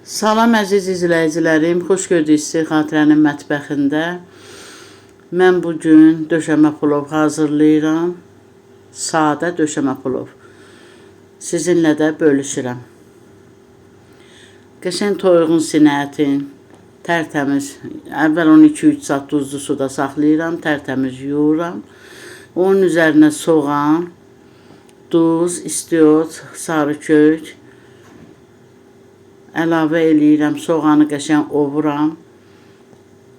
Salam əziz izləyicilərim, xoş gördük sizi Xatirənin mətbəxində. Mən bugün döşəmə plov hazırlayıram. Sadə döşəmə plov. Sizinlə də bölüşürəm. Qəşəng toyuğun sinətin tərtəmiz, əvvəl onu 2-3 saat duzlu suda saxlayıram, tərtəmiz yuyuram. Onun üzərinə soğan, duz, istiot, sarı kök əlavə eləyirəm, soğanı qəşəng ovuram.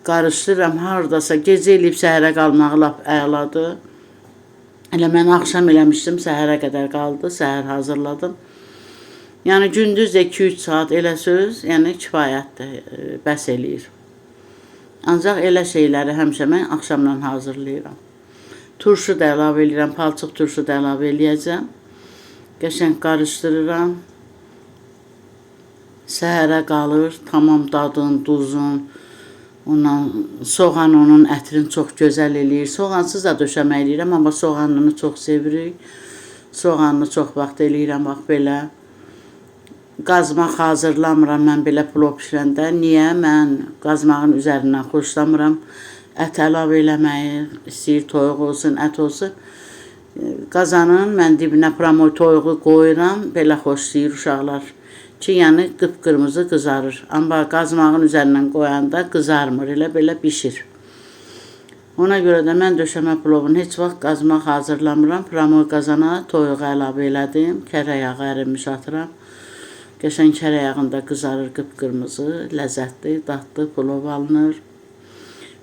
Qarışdırıram hardasa, gecə eləyib səhərə qalmağı lap əladır. Elə mən axşam eləmişdim, səhərə qədər qaldı, səhər hazırladım. Yəni gündüz də 2-3 saat elə söz, yəni kifayətdir, bəs eləyir. Ancaq elə şeyləri həmişə mən axşamdan hazırlayıram. Turşu da əlavə eləyirəm, palçıq turşu da əlavə eləyəcəm. Qəşəng qarışdırıram. Səhərə qalır, tamam dadın, duzun, ondan soğan onun ətrini çox gözəl eləyir. Soğansız da döşəmə eləyirəm, amma soğanlını çox sevirik. Soğanlı çox vaxt eləyirəm, bax belə. Qazmaq hazırlamıram mən belə plov bişirəndə. Niyə? Mən qazmağın üzərindən xoşlamıram. Ət əlavə eləməyi, istəyir toyuq olsun, ət olsun. Qazanın mən dibinə pramoy toyuğu qoyuram, belə xoşlayır uşaqlar. Ki, yəni qıpqırmızı qızarır. Amma qazmağın üzərindən qoyanda qızarmır, elə belə bişir. Ona görə də mən döşəmə plovunu heç vaxt qazmaq hazırlamıram. Pramoy qazana toyuğu əlavə elədim. Kərə yağı ərinmiş atıram. Qəşəng kərə yağında qızarır qıpqırmızı, ləzzətli, dadlı plov alınır.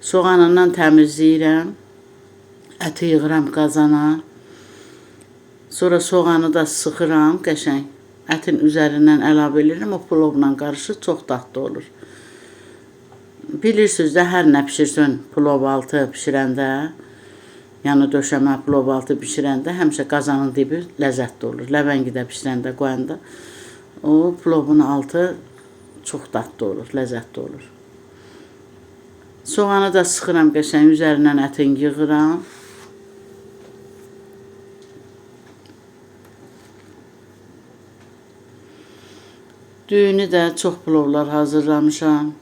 Soğanından təmizləyirəm. Əti yığıram qazana. Sonra soğanı da sıxıram qəşəng. Ətin üzərindən əlavə eləyirəm, o plovla qarışır, çox dadlı olur. Bilirsiniz də, hər nə pişirsən plov altı pişirəndə, yəni döşəmə plov altı pişirəndə həmişə qazanın dibi ləzzətli olur. Ləvəngi də pişirəndə, qoyanda o plovun altı çox dadlı olur, ləzzətli olur. Soğanı da sıxıram qəşəng, üzərindən ətin yığıram. Düyünü də çox plovlar hazırlamışam.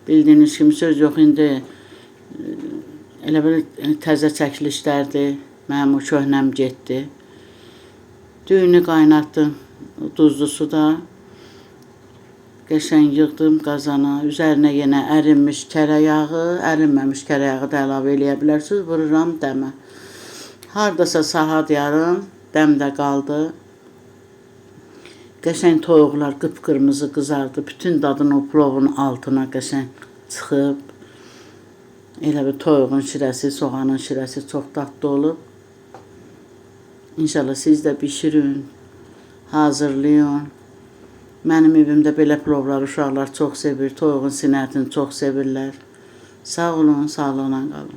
Bildiyiniz kimi söz yox, indi elə bil təzə çəkilişlərdir. Mənim o köhnəm getdi. Düyünü qaynatdım duzlu suda. Qəşəng yığdım qazana. Üzərinə yenə ərinmiş kərə yağı, ərinməmiş kərə yağı da əlavə eləyə bilərsiniz. Vururam dəmə. Hardasa saat yarım dəmdə qaldı. Qəşəng toyuqlar qıpqırmızı qızardı. Bütün dadın o plovun altına qəşəng çıxıb. Elə bir toyuğun şirəsi, soğanın şirəsi çox dadlı olub. İnşallah siz də bişirin, hazırlayın. Mənim evimdə belə plovları uşaqlar çox sevir. Toyuğun sinətini çox sevirlər. Sağ olun, sağlıqla qalın.